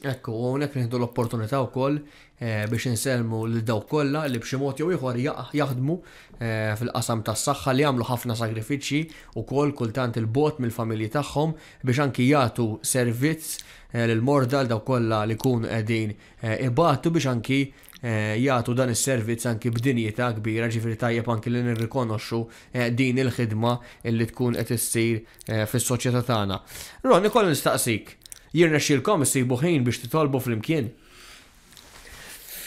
Ekku, u hawnhekk nieħdu l-opportunità wkoll eh, biex insellmu lil dawk kollha li b'xi mod jew ieħor jaħdmu eh, fil-qasam tas-saħħa li jagħmlu ħafna sagrifiċċji ukoll kultant il-bot mill-familji tagħhom biex anki jagħtu servizz eh, lill-morda l dawk kollha li jkunu qegħdin ibatu biex anki jagħtu dan is-servizz anki b'dinjità kbira, ġifieri tajjeb anki li nirrikonoxxu din il-ħidma li tkun qed issir fis-soċjetà tagħna. Ron, ikolli nistaqsik, jirnexxielkom issibu ħin biex titolbu flimkien?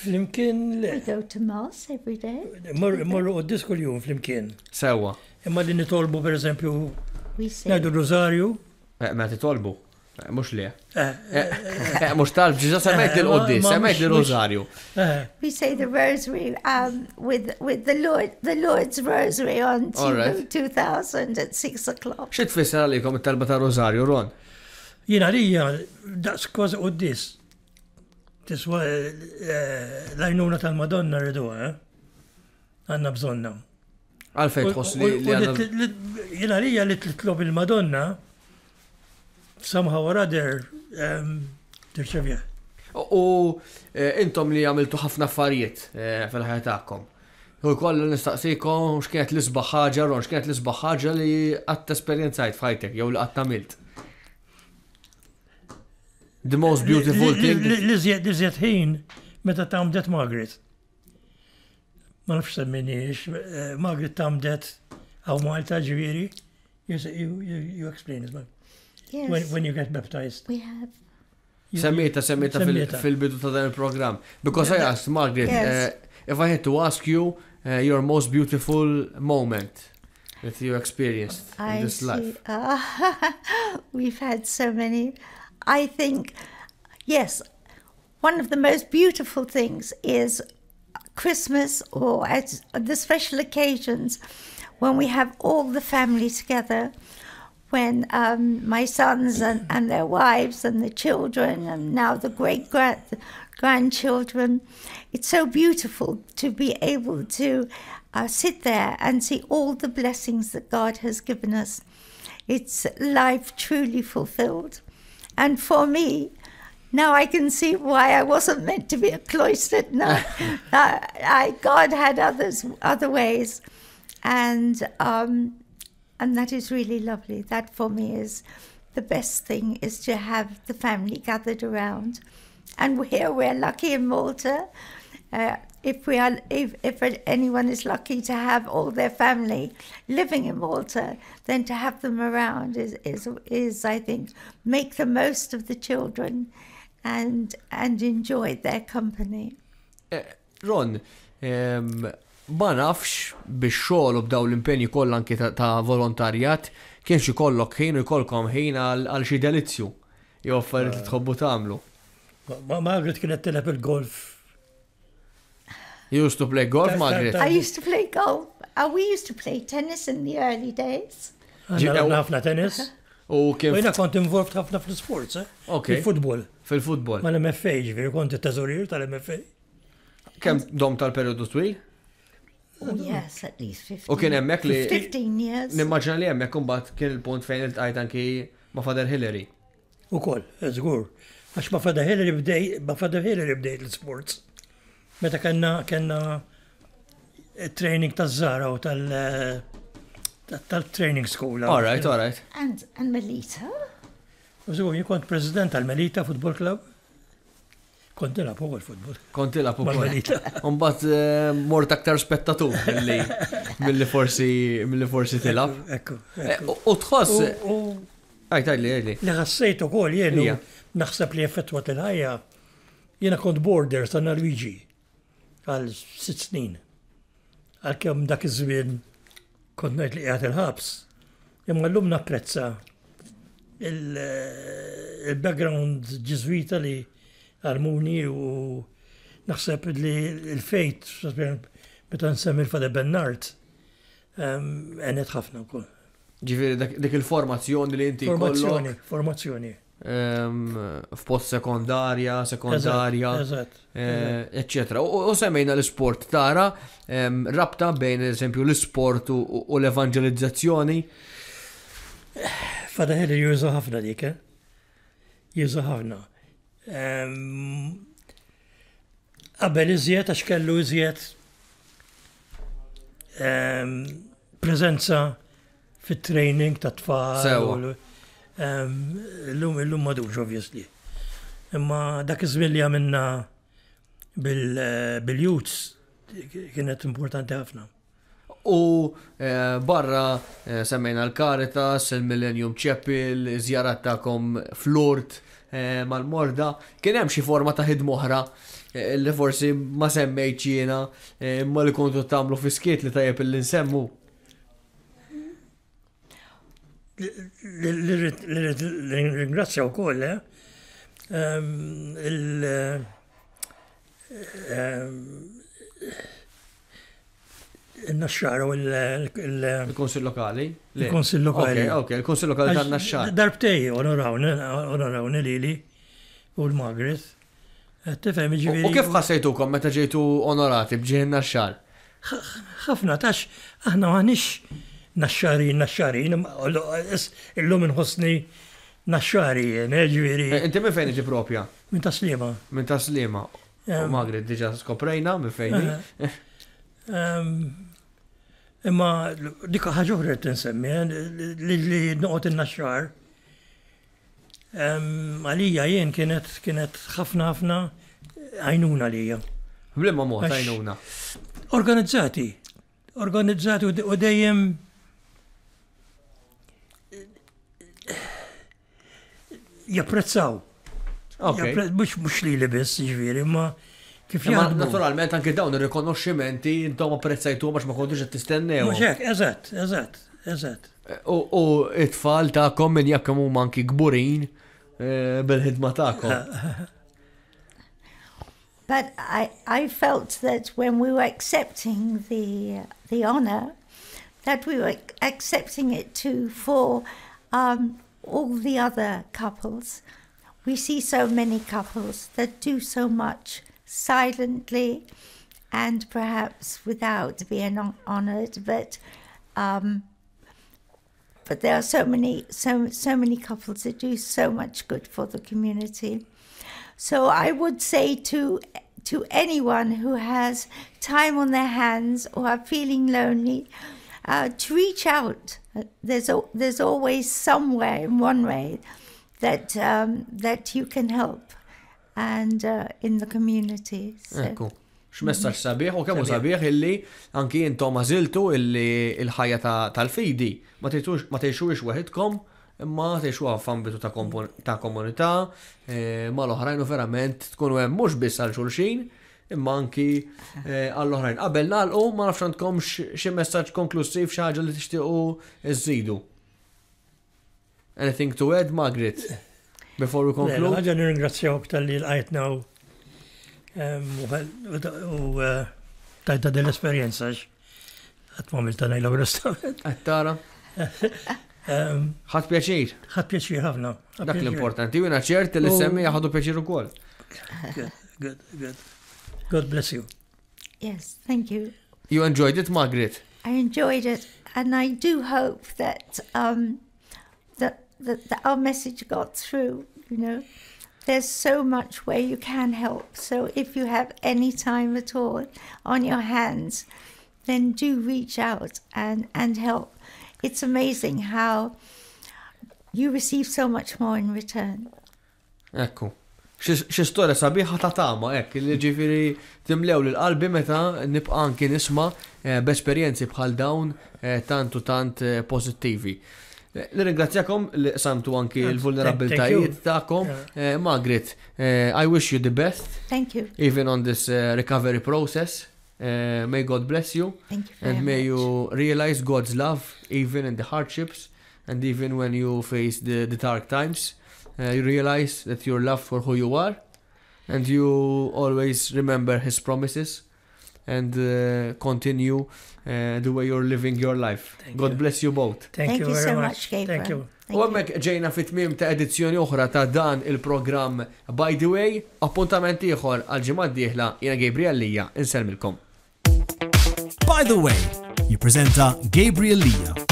Flimkien le. We go to mass every day. Morru quddies kuljum flimkien. Sewwa. Imma li nitolbu pereżempju ngħidu r-rużarju. Mela titolbu. Mux le. Mux talb, ġiġa semmejt il-qoddis, semmejt il-rożarju. We say the rosary um, with, with the, Lord, the Lord's rosary on TV 2000 at 6 o'clock. Xi tfisser għalikom it-talba ta' rożarju, Ron? Jien għalija daqs kważi qoddis. Tiswa eh, l-għajnuna tal-Madonna rriduha, eh? Għandna bżonna. Għalfejn tħoss li. Jien għalija li titlob il-Madonna somehow or other ehm, tirċevja. U eh, intom li għamiltu ħafna affarijiet eh, fil-ħajja tagħkom. U jkollu nistaqsikom x'kienet l-isbaħ ħaġa, Ron, x'kienet l-isbaħ ħaġa li qatt esperjenzajt f'ħajtek jew li qatt għamilt. The most beautiful thing. L-iżjed ħin meta tgħamdet Margaret. Ma nafx semminix, eh, Margaret tgħamdet hawn Malta ġifieri. You, you, you explain it, Yes. When, when you get baptized. We have. Semmita, semmita fil-bidu ta' dan il-program. Because I asked Margaret, yes. uh, if I had to ask you uh, your most beautiful moment. that you experienced in I this see. life? We've had so many. I think, yes, one of the most beautiful things is Christmas or at the special occasions when we have all the family together, when um, my sons and, and their wives and the children and now the great grandchildren. It's so beautiful to be able to uh, sit there and see all the blessings that God has given us. It's life truly fulfilled. And for me, now I can see why I wasn't meant to be a cloistered nun. uh, I, God had others, other ways. And, um, and that is really lovely. That for me is the best thing is to have the family gathered around. And here we're lucky in Malta. Uh, if we are, if, if anyone is lucky to have all their family living in Malta, then to have them around is, is, is I think, make the most of the children and, and enjoy their company. Eh, Ron, ma nafx bix-xogħol u b'daw l-impenji kollha anki ta' volontarjat, kienx ikollok ħin u jkollkom ħin għal xi delizzju jew affarijiet li tħobbu tagħmlu. Ma Margaret kienet tilgħab il-golf. You used to play golf, Margaret? I used to play golf. Uh, we used to play tennis in the early days. Ħafna tennis. U kif. Jiena kont involved ħafna fl-sports, eh? Ok. Fil-futbol. Fil-futbol. Mal-MFA, ġifieri kont it-teżorier tal-MFA. Kemm dom tal-periodu twil? Oh, yes, at least 15. U kien hemmhekk li. 15 years. Nimmaġina li hemmhekk imbagħad kien il-punt fejn iltqajt anki ma' Father Hillary. Ukoll, żgur. Għax ma' Father Hillary bdej, ma' Father Hillary bdejt l-sports. Meta kellna kellna training taż-żara u tal tal-training school. All right, all right. And, and Melita? Żgur, jien kont president tal-Melita Football Club. Kont nilgħab ukoll futbol. Kont tilgħab ukoll. Imbagħad eh, mort aktar spettatur milli milli forsi milli forsi tilgħab. Ekku. Eh, u tħoss. Għaj, tajli, għajli. Li ħassejt ukoll jien naħseb li effettwat il-ħajja. Jiena kont border ta' Norwiġi għal sitt snin. Għalkemm dak iż-żmien kont ngħid li qiegħed il-ħabs, imma llum napprezza il-background Ġiżwita li għallmuni u naħseb li l-faith, meta nsemmi l-Father Bernard, għenet ħafna wkoll. Ġifieri dik il-formazzjoni li inti Formazzjoni, formazzjoni. F'post sekondarja, sekondarja, eccetera. U semmejna l-isport tara rabta bejn eżempju l-isport u l-evanġelizzazzjoni. Father Hillary juża ħafna dik, eh? Juża ħafna. Qabel iżjed għax kellu iżjed preżenza fit-training ta' tfal. Sewa. Illum illum m'għadux obviously. Imma dak iż-żmien li għamilna bil-youths kienet importanti ħafna. U eh, barra eh, semmejna l-Caritas, il-Millennium Chapel, żjarat tagħkom fl-Urt eh, mal-Morda, kien hemm xi forma ta' ħidma oħra li forsi ma semmejtx jiena imma li kontu tagħmlu fi skiet li tajjeb illi nsemmu. Li ringrazzja wkoll, eh? Ehm, il ehm, il-Naxxar u il- Il-Kunsill Lokali? Il-Kunsill Lokali. Ok, ok, il-Kunsill Lokali tan-Naxxar. Darbtej onorawni, onorawni lili u l-Margaret. Tifhem, jiġifieri. U kif ħassejtukom meta ġejtu onorati b'ġieħ in-Naxxar? Ħafna tax aħna m'aħniex Naxxarin Naxxarin, illum inħossni Naxxari jien, eh, ġifieri. Eh, inti minn fejn inti propja? Minn Tas-Sliema. Minn Tas-Sliema. U Margaret diġà skoprejna minn fejn. Eh. Imma dik ħaġa oħra qed insemmi, eh, li noqgħod in-Naxxar. Għalija jien kienet kienet ħafna ħafna għajnuna għalija. B'liema mod għajnuna? Organizzati. Organizzati u dejjem japprezzaw. Mhux mhux lili biss, jiġifieri, imma kif jaħdmu. Naturalment anke dawn ir-rikonoxximenti intom apprezzajtuhom għax ma kontux qed tistennew. Mhux hekk, eżatt, eżatt. Eżatt. U it-tfal tagħkom min jaf kemm huma anki kburin bil-ħidma tagħkom. But I felt that when we were accepting the honour, that we were accepting it too for all the other couples. We see so many couples that do so much silently and perhaps without being honoured, but there are so many, so, so many couples that do so much good for the community. So I would say to anyone who has time on their hands or are feeling lonely, to reach out. There's always somewhere in one way that you can help and in the community. So. Ekku. X'messaġġ sabiħ u kemm hu sabiħ illi anki intom għażiltu illi il-ħajja tal-fidi ma tgħixuhiex waħedkom imma tgħixuha f'ambitu ta' komunità mal-oħrajn u verament tkunu hemm mhux biss għal xulxin imma anki għall-oħrajn. Qabel nagħlqu ma nafx għandkom xi messaġġ konklusiv, xi ħaġa li tixtiequ iżidu. Anything to add, Margaret? Before we conclude? Ħaġa nirringrazzjawk talli lqajtna u tajtna din l-esperjenza qatt ma għamiltha ngħidla onestament. Qed tara? Ħadt pjaċir. Ħadt pjaċir ħafna. Dak l-importanti, jiena ċert li semmi ħadu pjaċir ukoll. Good, good, good. God bless you. Yes, thank you. You enjoyed it, Margaret? I enjoyed it, and I do hope that our message got through. There's so much where you can help. So if you have any time at all on your hands, then do reach out and help. It's amazing how you receive so much more in return. Ekku. Xi storja sabiħa ta' tama, ekk, li ġifieri timlew lil qalbi meta nibqa' anki nisma' b'esperjenzi bħal dawn tant u tant pożittivi. Nirringrazzjakom li qsamtu anki l-vulnerabbiltajiet tagħkom. Margaret, I wish you the best. Thank you. Even on this recovery process. May God bless you. Thank you very And may much. you realize God's love even in the hardships and even when you face the dark times. You realize that you're loved for who you are and you always remember His promises and continue the way you're living your life. Thank God you. bless you both. Thank Thank you you very so much. much, Gabriel. Thank you. Thank U you. hemmhekk ġejna fit-tmiem ta' edizzjoni oħra ta' dan il-programm By the Way, appuntament ieħor għal ġimgħa d-dieħla jiena Gabriel Lija, insellmilkom. By the Way, jippreżenta Gabriel Lija.